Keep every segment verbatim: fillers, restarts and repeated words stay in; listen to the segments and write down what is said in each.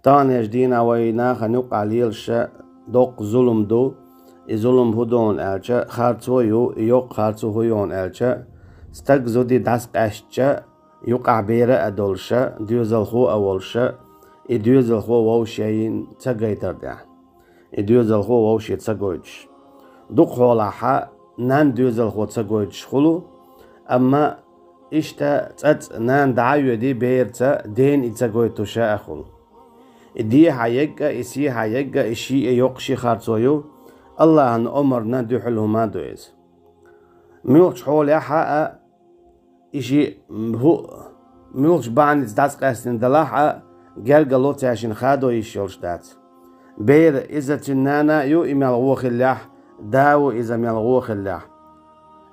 Къияман дийнахь вай нахана юкъахь лелаш доккха зулам ду. И зулам хӀун ду аьлча, харцо ю, и йоккха харцо хӀун ю аьлча, стаг зуда дӀасакъаьстича, юкъахь бер а долуш, доьзалхо а волуш, и доьзалхо вовшийн ца гайтар тӀехь. И доьзалхо вовшийн ца гойтуш. Дукха хьолахь нанна доьзалхо ца гойтуш хуьлу, амма иштта цӀацӀа нана дӀа а йоьдий бераца, дена и ца гойтуш а хуьлу. И дехьа егга, и сехьа егга, и шиъ а йоккха ши харцо ю, Аллахьан омарна дуьхьал хӀума ду иза. Муьлххачу хьолехь а и шиъ хӀу-, муьлххачу бахьаница дӀасакъаьстина далахь а, гергарло цаьршинна хадо йиш йолуш дац. Бер иза цуьнан нана а ю, и мел вон хиллехь, да а ву иза мел вон хиллехь.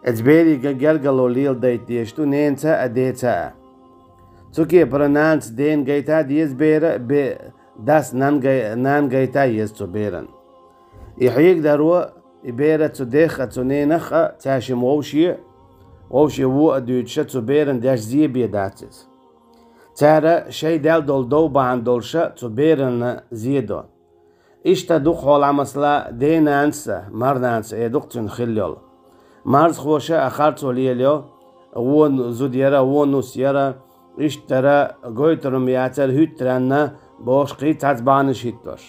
Оцу берийн гергарло леладайта дезаш ду ненаца а, деца а. Цу кепара нанас дена гайта а деза бер, бе-, дас нанна гай-, нанна гайта а еза цу беран. И хьегадаро, и бер цу дех а, цу ненах а, цаьршимма вовше, вовше вон а дуьйцуш, цу беран деш зен бен дац иза. Цара шайн даьлла долу дов бахьана долуш цу беранна зен до. Иштта дукха хьолахь, масала, денанас а, марнанас а, э, ду-кх цуьнан хилла йолу. Марзхоша а харцо лелайо, вон зуда яра, вон нус яра, иштта дара, гойтур-м яцара, хӀуьттур-м ду бохуш, кхин цхьацца бахьанаш хӀиттош.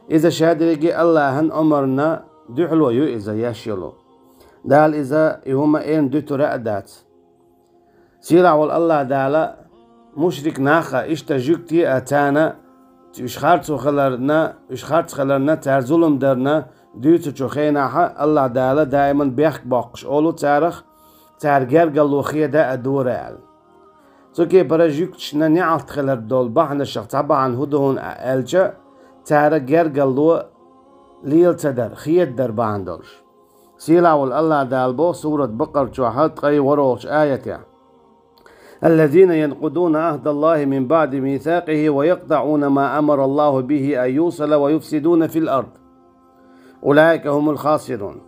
Иза шадерриге Аллахьан омарна дуьхьало ю иза еш йолу. Дала иза и хӀума эрна дуьтур а дац. Сийлахь волу Аллахь Дала мушрик нах а, иштта жуьгти а царна, уьш харцо хиларна, уьш харц хиларна, цара зулам дарна дуьйцучу хенахь а Аллахь Дала даиман бехк боккхуш олу царах, цара гергарло хеда а дора аьлла. Цу кепара жуьгташна неӀалт хилар долу бахьанашах цхьа бахьана хӀун ду хьуна аьлча, цара гергарло лела ца дар, хеда дар бахьана долуш. Сийлахь волу Аллахь Дала боху сурат Бакъара чохь ткъе ворхӀалгӀачу аятехь: الذين ينقضون عهد الله من بعد ميثاقه ويقطعون ما أمر الله به أن يوصل ويفسدون في الأرض أولئك هم الخاسرون.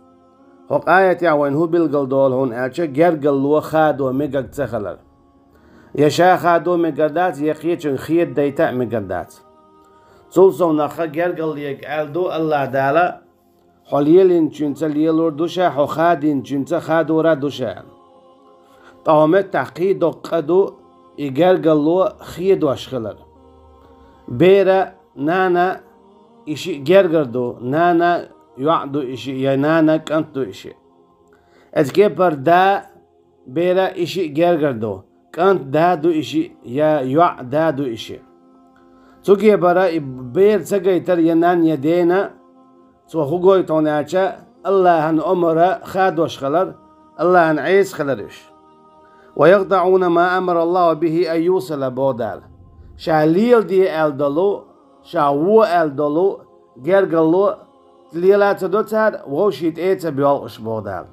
ХӀокху аятехь вайна хӀун билгал долу хьуна аьлча, гергарло хадо мегар ца хилар. Я ша хадо мегар дац, я кхечуьнга хеда дайта а мегар дац. Цул совнаха гергарлега аьлла ду Аллахь Дала: «Хьо лелийначуьнца лелор ду ша, хьо хадийначуьнца хадор а ду ша». Ткъа хӀокху меттехь кхин доккха къа ду и гергарло хедош хилар. Бера, нана и шиъ гергара ду, нана йоӀ ду и шиъ, я нана кӀант ду и шиъ. Оцу кепара да, бера и шиъ гергара ду, кӀант да ду и шиъ, я йоӀ да ду и шиъ. Цу кепара и бер ца гайтар я нанна, я дена, цо хӀун гойту хьуна аьлча, Аллахьан омара хадош хилар, Аллахьан Ӏеса хилар уьш. «ويقطعون ما أمر الله به أن يوصل», боху Дала. Ша леладе аьлла долу, ша вон аьлла долу гергарло лела а ца до цара, вовшийн тӀе а ца боьлху уьш, боху Дала.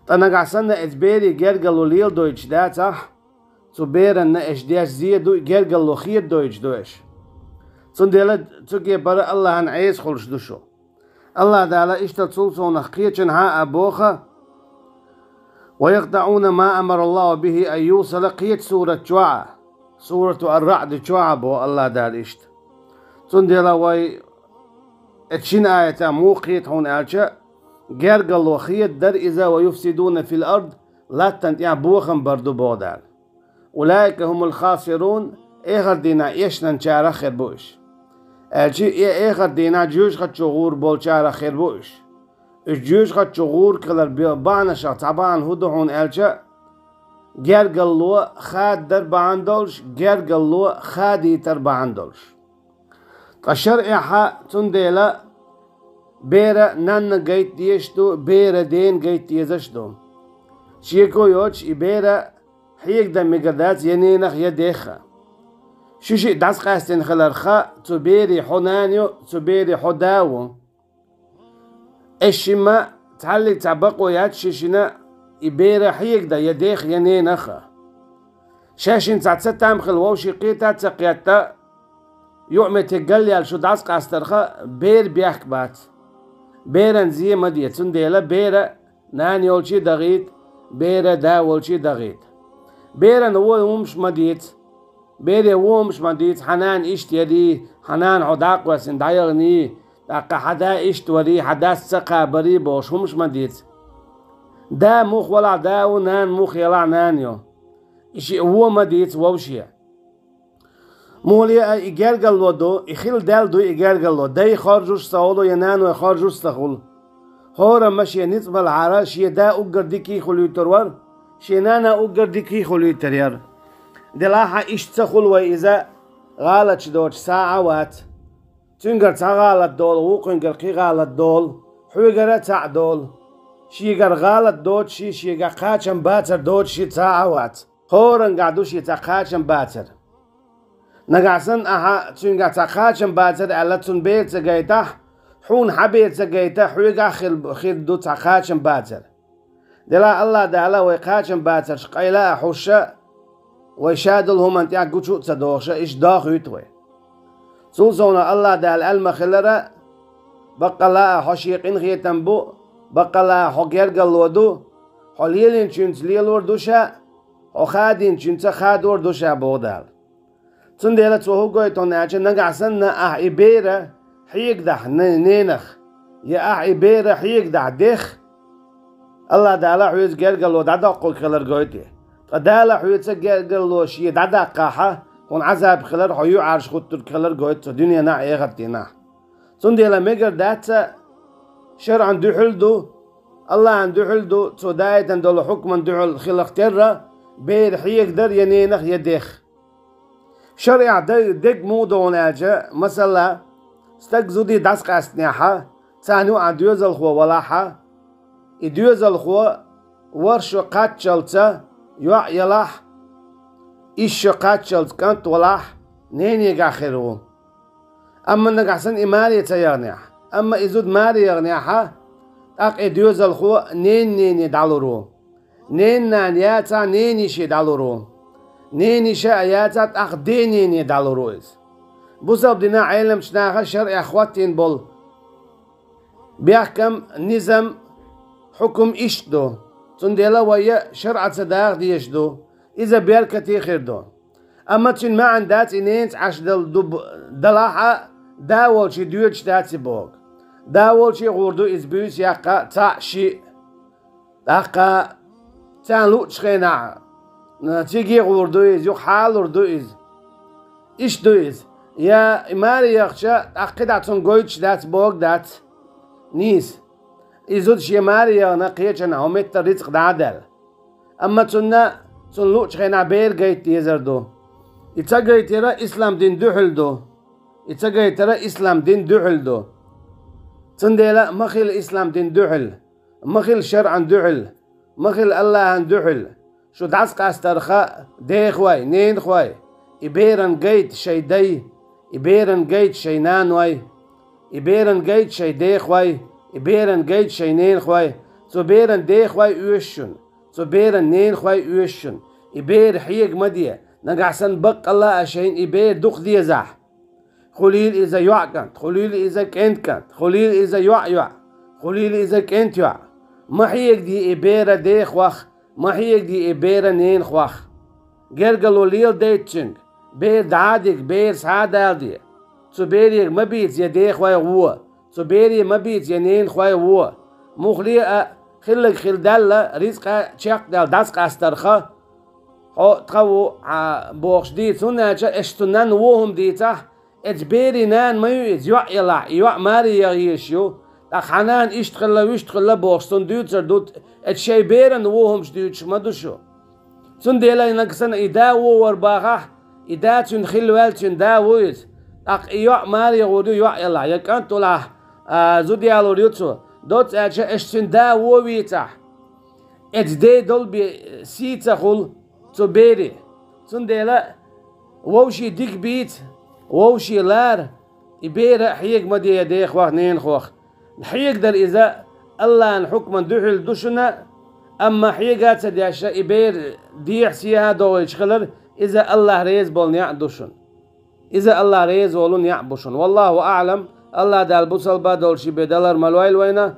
Ткъа нагахь санна оцу берийн гергарло леладойтуш дацахь, цу беранна уьш деш зен ду, гергарло хедадойтуш ду уьш. Цундела цу кепара Аллахьан Ӏеса хуьлуш ду шу. Аллахь Дала иштта цул совнаха кхечанхьа а боху: «ويقطعون ما أمر الله به أن يوصل», кхечу сурат чохь а, сурату Ар-Раъд чохь а боху Аллахь Дала иштта. Цундела вай оцу шина аятехь муха кхета хьуна аьлча, гергарло хедадар иза, «ويفسدون في الأرض», латтана тӀехь бохам бар ду, боху Дала. «أولئك هم الخاسرون», эхар дийнахь эшнанчарах хир бу уьш. Аьлча, э, эхар дийнахь жоьжахати чу гӀур болчарах хир бу уьш. Уьш жоьжахати чу гӀур хилар бе-, бахьанашах цхьа бахьана хӀун ду хьуна аьлча, гергарло хададар бахьана долуш, гергарло хадийтар бахьана долуш. Ткъа шарӀехь цундела бера нанна гайта дезаш ду, бера дена гайта дезаш ду. Шеко йоцуш, и бера хьегадан мегар дац я ненах, я дех а. Ши шиъ дӀасакъаьстина хиларх, цу берийн хьо нана ю, цу берийн хьо да ву. Эшшимма цхьаллиг цхьа бакъо яц ши шина и бера хьегадан я дех, я ненах а. Шаьшшинна цхьа цатам хилла вовшийн кхета а ца кхетта, юкъаметтиг галъяьлла шу дӀасакъастарх, бер бехк бац. Беран зен ма де, цундела бера нана йолчий дагӀийта, бера да волчий дагӀийта. Беран вон хӀумаш ма деца. Бере вон хӀумаш ма дийца, хьан нана иштта ярий, хьан нана хьо дӀакъоьссина дӀаяханарий, тӀаккха хьан да иштта варий, хьан дас ца кхабарий бохуш хӀумаш ма дийца. Да муха валахь да ву, нана муха елахь нана ю. И шиъ вон ма дийца вовше. Муха ле а и гергарло ду, и хила даьлла ду и гергарло. Дай хоржуш ца хуьлу я наной хоржуш ца хуьлу. ХӀораммо шен ницкъ балахьара, шен да уггар дикий хуьлуьйтур вара, шен нана уггар дикий хуьлуьйтур яра. Делахь а иштта ца хуьлу вай иза, гӀалаташ доцуш схьа а вац. Цуьнгара цхьа гӀалат долу, вукхуьнгара кхин гӀалат долу, хьоьгара а цхьаъ долу. Шегара гӀалат доцуш, шегахь кхачам бацар доцуш схьа а вац. ХӀорангахь ду шен цхьа кхачам бацар. Нагахь санна ахьа цуьнгахь цхьа кхачам бацар аьлла, цунна бер ца гайтахь, хьуна хьан бер ца гайта, хьоьгахь хир, хир ду цхьа кхачам бацар. Делахь АллахӀ Дала вай кхачам бацарш къайла а хьуша, вай ша долу хӀуманна тӀехь гучу а ца дохуша, иштта дохуьйту вай. Цул совнаха АллахӀ Дала аьлла ма-хиллара, баккъалла а хьо шен къинхетам бу, баккъалла а хьо гергарло ду, хьо лелийначуьнца лелор ду ша, хьо хадийначуьнца хадор ду ша, боху Дала. Цундела цо хӀун гойту аьлча, нагахь санна ахь и бер хьегадахь не-, ненах, я ахь и бер хьегадахь дех, АллахӀ Дала хьоьца гергарло дӀадоккхург хилар гойту. Ткъа Дала хьоьца гергарло шен дӀадаккхахьа, хьуна Ӏазап хилар, хьо юьхьӀаьржа хӀуттург хилар гойту цо дуьненахь а, эхартенахь а. Цундела мегар дац а, шарӀан дуьхьал ду, АллахӀан дуьхьал ду, цо даийтина долу хьукман дуьхьал хиларх терра, бер хьегадар я ненах, я дех. ШарӀехь дай-, дерг муха ду аьлча, масала, стаг зуда дӀасакъаьстинехьа, царна юкъахь доьзалхо валахьа, и доьзалхо ворхӀ шо кхаччалца йоӀ ялахь, исс шо кхаччалца кӀант валахь, ненегахь хир ву. Амма нагахь санна и маре ца яханехь, амма и зуда маре яханехьа, тӀаккха и доьзалхо ненан нене дӀалур ву. Ненан нана яцахь, ненан йише дӀалур ву. Ненан йиша а яцахь, тӀаккха ден нене дӀалур ву иза. Бусалба динан Ӏеламчу наха шарӀехь хӀоттийна болу бехкам, низам, хьукум иштта ду. Цундела вай шарӀаца даха дезаш ду. Иза беркате хир ду. Амма цуьнан маьӀна дац и ненца Ӏаш дала ду б-, далахь а, да волчу доьдуш дац и боху. Да волчу гӀур ду иза буьйса яккха цхьаъ, шиъ. ТӀаккха царна луучу хенахь, циге гӀур ду иза, юха хьалур ду иза. Иштта ду иза. Я и маре яхча, тӀаккха кхидӀа цунна гойтуш дац, боху дац. Нийса. И зуда шен маре яхана кхечанхьа хӀун меттан рицкъ дӀа а даьлла. Амма цунна, цунна луучу хенахь бер гайта дезар ду. И ца гайтара ислам дин дуьхьал ду. И ца гайтара ислам дин дуьхьал ду. Цундела ма хила ислам дин дуьхьал. Ма хила шарӀан дуьхьал, ма хила АллахӀан дуьхьал, шу дӀасакъастарха дехой, ненахой, и беран гайта шайн дай, и беран гайта шайн наной, и беран гайта шайн дехой, и беран гайта шайн ненахой, цу беран дехой оьшу шуна, цу беран ненахой оьшу шуна, и бер хьега ма де, нагахь санна баккъалла а шайна и бер дукха дезахь. Хуьлийла иза йоӀ кӀант, хуьлийла иза кӀентан кӀант, хуьлийла иза йоӀ йоӀ, хуьлийла иза кӀентан йоӀ. Ма хьега де и бер дехох, ма хьега де и бер ненахох. Гергарло леладайта цуьнга, бер дӀа а дига, бер схьа а даладе. Цу берега ма бийца я дехой вон, цу бере ма бийца я ненахой вон. Муха ле а, хилларг хила даьлла, рицкъа чекхдаьлла дӀасакъастарха, хьо тхан ву, а, бохуш дийца, хӀунда аьлча аша цу нанна вон хӀума дийцахь, оцу берийн нана ма ю иза, йоӀ ялахь, и йоӀ маре яха езаш ю. ТӀаккха хьан нана иштта хилла, вуьшта хилла бохуш цунна дуьйцур ду, оцу шайн беран вон хӀумаш дуьйцуш ма ду шу. Цундела нагахь санна и да вон вара бахахь, и да цуьнан хилла ваьлла, цуьнан да ву иза. ТӀаккха и йоӀ маре гӀур ю йоӀ ялахь, я кӀант валахь, а, зуда ялор ю цо. Доцца аьлча, аша цуьнан да вон вийцахь, оцу ден долу бен сий ца хуьлу цу бере. Цундела вовшийн дика бийца, вовшийн лара, и бер а хьега ма де я дехох, ненахох. Хьегадар иза АллахӀан хьукман дуьхьал ду шуна, амма хьега а ца деш, и бер дехьа-сехьа а дохуьйтуш хилар, иза АллахӀ реза болу некъ ду шуна. Иза АллахӀ реза волу некъ бу шуна. ВаллахӀу аӀлам, АллахӀ Дала бусалба долуш и бен далар ма лойла вайна,